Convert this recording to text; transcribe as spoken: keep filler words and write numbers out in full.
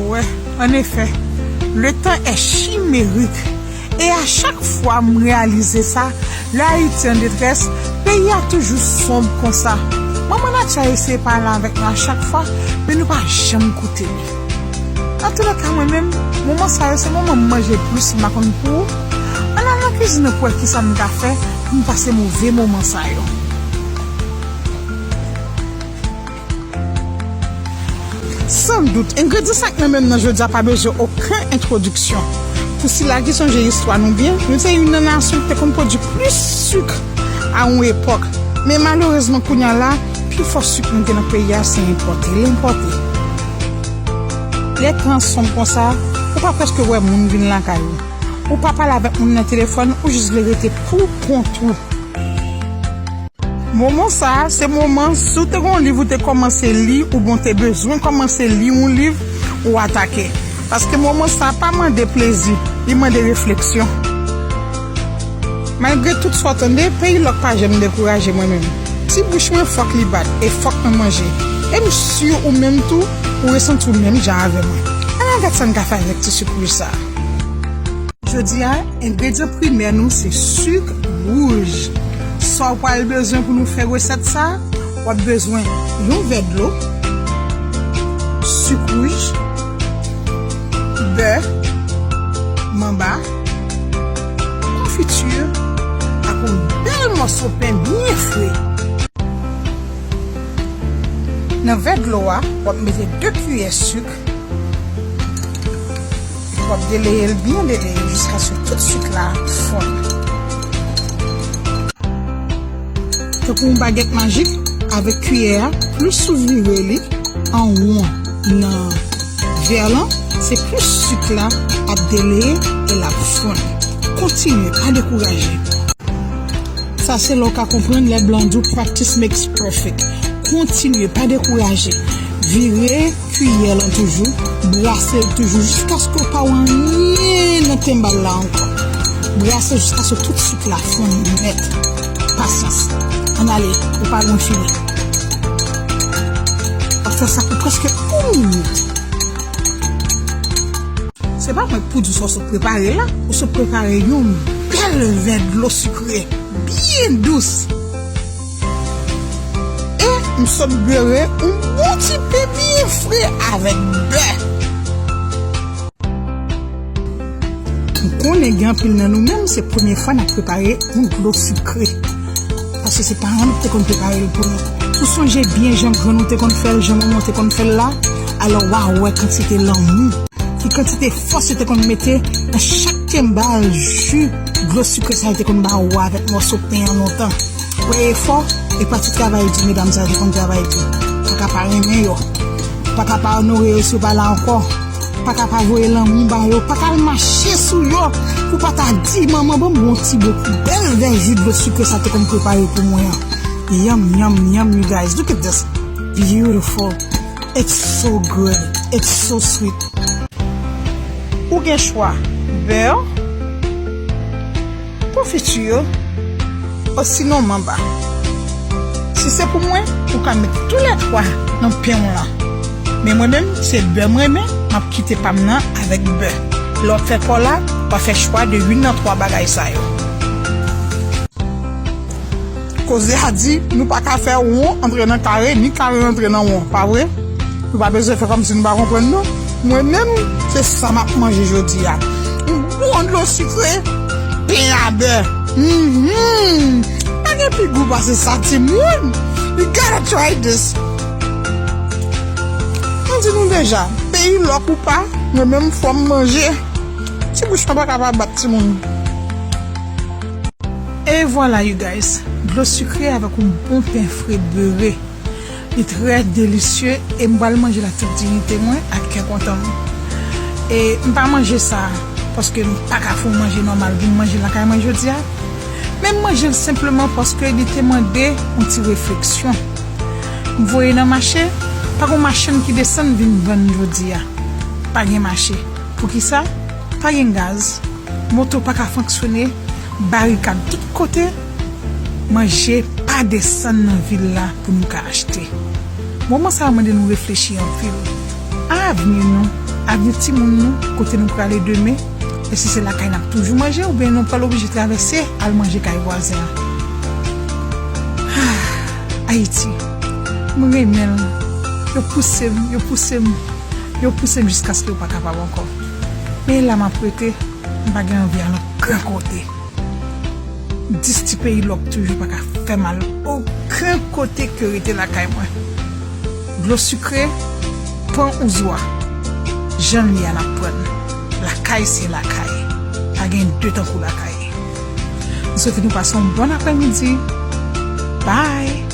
Ouais, en effet, le temps est chimérique. E a chak fwa m reyalize sa, lè Ayiti an detrès, peyi a toujou sonb konsa. Manman Natia eseye pale avèk nou a chak fwa, men nou pa janm koute li. Antoulèka, mwen menm, moman sa yo se moman m manje plis, m pa konn pou ou. Ann al nan kizin nan pou wè kisa m ka fè pou m pase move moman sa yo. San dout, engredyan sa k nan men m nan jodi a pa bezwen okenn entwodiksyon. Pou sila ki sonje istwa nou byen, nou se youn nan nasyon ki te konn pwodui plis sik a yon epòk. Men malerezman, kounye a la, pi fò sik nou gen nan peyi a, se enpòte l enpòte. Lè tan sonb konsa, ou pa prèske wè moun vin lakay ou. Ou pa pale avèk moun nan telefòn, ou jis vle rete pou kont ou. Moman sa a, se moman, si w te gen yon liv ou te kòmanse li, oubyen w te bezwen kòmanse li yon liv, ou atake. Paske moman sa a pa mande plezi, li mande refleksyon. Malgre tout sa w tande, peyi lòk pa janm dekouraje mwen menm. Ti bouch mwen fòk li bat, e fòk mwen manje. E m si ou menm tou, ou resanti w menm jan avè mwen. Ann al gad sa n ka fè avèk ti siprij sa a. Jodi a, engredyan primè nou se sik wouj. Sa w pral bezwen pou nou fè resèt sa a, w ap bezwen yon vè dlo, sik wouj, bè, manba, konfiti ak yon bèl mòso pen byen fre. Nan vè dlo a, w ap mete de kiyè sik. W ap deleye l byen deleye jiskaske tout sik la fonn. Tankou yon bagèt majik, avèk kiyè a, plis ou vire li an won nan vè lan, se plis sik la ap deleye e l ap fonn. Kontinye, pa dekouraje. Sa se lè w ka konprann lè blan di w practice makes perfect. Kontinye, pa dekouraje. Vire kiyè lan toujou, brase l toujou jiskaske w pa wè anyen nan tenbal la ankò. Brase jiskaske tout sik la fonn nèt. Pasyans. Ann ale, ou pa lwen fini. W ap fè sa pou prèske yon minit. Se pa mwen k pou di w sa w sot prepare la, ou sot prepare yon bèl vè dlo sikre, byen dous. E m sot bere yon bon ti pen byen fre avèk bè. M konnen gen anpil nan nou menm, se premye fwa n ap prepare yon dlo sikre. Paske se paran nou ki te konn prepare l pou nou. Ou sonje byen jan grann ou te konn fè l, jan manman w te konn fè l la? Alò, w a wè kantite lanmou, ki kantite fòs yo te konn mete nan chak tenbal ji dlo sikre sa yo te konn ba ou a avèk mòso pen an lontan. Wè efò, e pa ti travay di medam sa yo te konn travay di. Pa ka pa renmen yo. Pa ka pa onore yo si yo pa la ankò. Pa ka pa voye lanmou ba yo. Pa ka al mache sou yo. Pou pa ta di, manman, ban m yon ti bout bèl vè ji dlo sikre sa te konn prepare pou mwen an. Yum, yum, yum, you guys. Look at this. Beautiful. It's so good. It's so sweet. Ou gen chwa bè, konfiti, osinon manba. Si se pou mwen, ou ka met toulètwa nan pen w lan. Men mwen menm, se bè m renmen, m ap kite pa m nan avèk bè. Lè w ap fè pa w la, w a fè chwa de youn nan twa bagay sa yo. Koze a di, nou pa ka fè won antre nan kare, ni kare antre nan won, pa vre? Nou pa bezwen fè kòmsi nou pa konprann, non. Mwen menm, se sa m ap manje jodi a. Yon bon dlo sikre, pen a bè. Mhm. Pa gen pi gou pase sa, timoun. You gotta try this. Mwen di nou deja, peyi lòk ou pa, mwen menm fò m manje. Ti bouch mwen pa ka pa bat, timoun. E vwala, you guys, dlo sikre avèk yon bon pen fre bere. Li trè delisye e m pral manje l ak tout diyite mwen, ak kè kontan m. E m pa manje sa paske m pa ka fè yon manje nòmal pou m manje lakay mwen jodi a. Men m manje l senpleman paske li te mande yon ti refleksyon. M voye nan mache, pa gen machann ki desann vin vann jodi a. Pa gen mache. Poukisa? Pa gen gaz. Moto pa ka fonksyone, barikad tout kote, manje pa desann nan vil la pou nou ka achte. Moman sa a mande nou reflechi anpil. A avni nou, avni timoun nou, kote nou prale demen, èske se lakay n ap toujou manje oubyen nou pral oblije travèse al manje kay vwazen an? Ayiti, mwen renmen l. Yo pouse m, yo pouse m, yo pouse m jiskaske yo pa kapab ankò. Men la m ap rete, m pa gen anvi al okenn kote. Dis ti peyi lòk toujou pa ka fè m al okenn kote ke rete lakay mwen. Dlo sikre, pan ouzwa, jan l ye a n ap pran l. Lakay se lakay. Pa gen de tankou lakay. M swete nou pase yon bon aprèmidi. Bye!